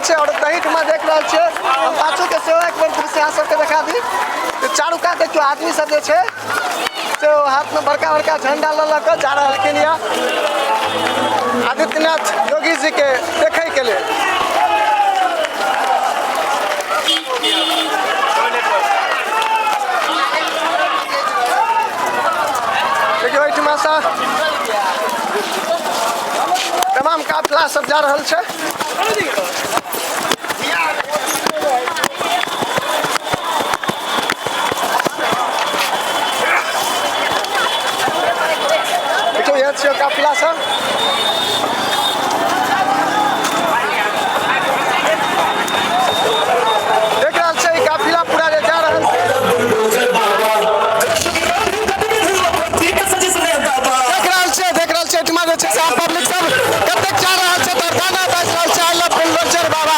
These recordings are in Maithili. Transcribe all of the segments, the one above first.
छै आओर तहीठमा देख रहल छियै हम पाछूके सेहो एक बेर दृश्य अहाँ सबके देखा दी तऽ चारू कात देखियौ आदमी सब जे छै से ओ हाथमे बड़का बड़का झंडा लऽ लऽ कऽ जा रहलखिन यऽ आदित्यनाथ योगी जीके देखैके लेल। देखियौ एहिठिमासँ तमाम काफिला सब जा रहल छै। देखियौ इएह छियै काफिला सब। देख रहल छै ई काफिला पूरा जे जा रहल छै। देख रहल छियै, देख रहल छियै एहिठिमा जे छै से आम पब्लिक सब कतेक जा रहल छै तऽ गाना बाजि रहल छै I love bulldozer बाबा।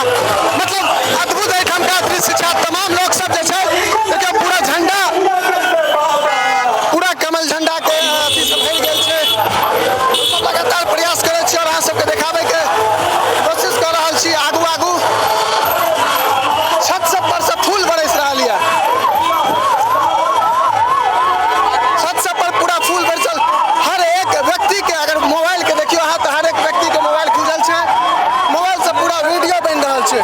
मतलब अद्भुत एहिठामका दृश्य छै। तमाम लोक सब जे छै देखियौ पूरा झंडा, पूरा कमल झंडा के अथी सब भरि गेल छै। सब लगातार प्रयास करै छी और अहाँ सबके देखाबै के कोशिश कऽ रहल छी। आगू आगू छत सब पर से फूल बरसि रहल यऽ, छत सब पर पूरा फूल बरसल। हर एक व्यक्ति के अगर मोबाइल के देखियौ अहाँ तऽ हर एक व्यक्ति के मोबाइल खुजल छै, मोबाइल से पूरा वीडियो बनि रहल छै।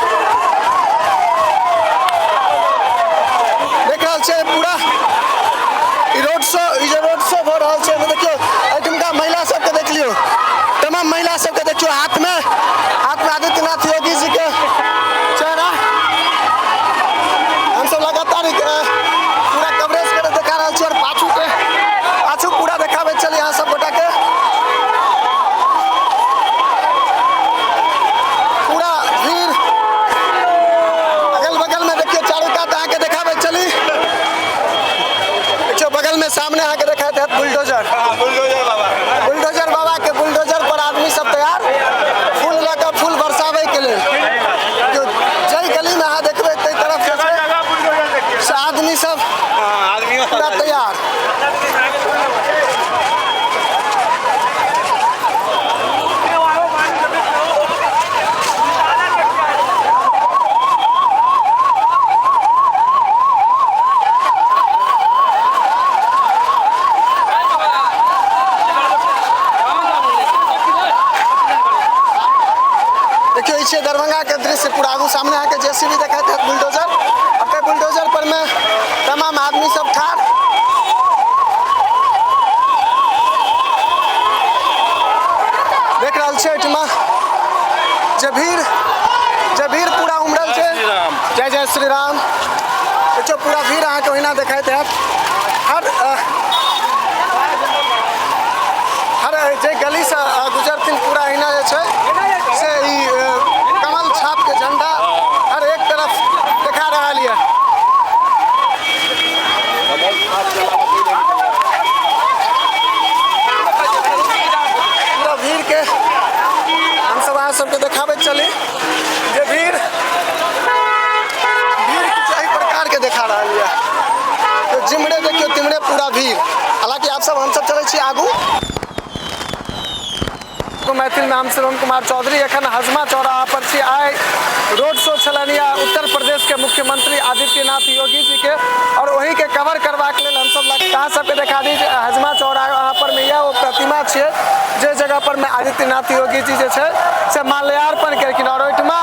देख रहल छै पूरा ई रोड शो, ई जे रोड शो भऽ रहल छै ओहिमे देखियौ एहिठुमका महिला सबके देख लियौ, तमाम महिला सबके देखियौ हाथमे आदित्यनाथ योगी जी के चेहरा। हमसब लगातार पूरा कवरेज करैत देखा रहल छी और पाछू के पाछू पूरा देखाबैत चली अहाँ सब गोटा के पूरा भीड़ अगल बगल में देखियौ चारू कात अहाँके देखाबैत चली। देखियौ बगल में सामने अहाँके देखाइत हैत बुलडोजर, बुलडोजर बाबा, बुलडोजर बाबा के बुलडोजर पर आदमी सब तैयार फूल लऽ कऽ फूल बरसाबै के लेल। देखियौ जाहि गली में अहाँ देखबै ताहि तरफ जे छै से आदमी सब पूरा तैयार। देखियौ ई छियै दरभंगा के दृश्य पूरा। आगू सामने अहाँके जेसीबी देखाइत हैत, बुलडोजर, और ताहि बुलडोजर पर में तमाम आदमी सब ठाढ़। देख रहल छियै एहिठिमा जे भीड़ पूरा उमड़ल छै। जय जय श्री राम। देखियौ पूरा भीड़ अहाँके ओहिना देखाइत हैत। हर हर जे गलीसँ गुजरथिन पूरा अहिना जे छै से ई कमल छापके झंडा हर एक तरफ देखा रहल यऽ। पूरा भीड़के हमसब अहाँ सबके देखाबैत चली जे भीड़ भीड़ किछु एहि प्रकारके देखा रहल यऽ। तो जिम्हरे देखियौ तिम्हरे पूरा भीड़। हालांकि आप सब हमसब चलै छी आगू। मैथिल में हम श्रवण कुमार चौधरी एखन हजमा चौराहा पर छी। आइ रोड शो छलनि या उत्तर प्रदेश के मुख्यमंत्री आदित्यनाथ योगी जी के, और वही के कवर करबाक लेल हमसब अहाँ सबके देखा दी जे हजमा चौराहा पर में यह ओ प्रतिमा छियै जे जगह पर में आदित्यनाथ योगी जी जे छै से माल्यार्पण केलखिन। और ओहिठमा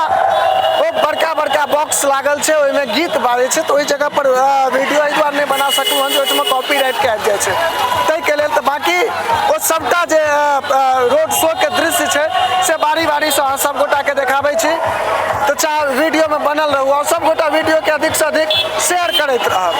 ओ बड़का बड़का बॉक्स लागल छै, ओहिमे गीत बाजै छै, तऽ ओहि जगह पर वीडियो एहि दुआरे नहि बना सकलहुँ हन जे ओहिठमा कॉपीराइट के आबि जाइ छै, ताहिके लेल। तऽ बाँकी ओ सबटा जे रोड शो के दृश्य छै से बारी बारी से अहाँ सब गोटा के देखाबै छी, तऽ चाहे वीडियो में बनल रहू और सब गोटा वीडियो के अधिक से अधिक शेयर करैत रहब।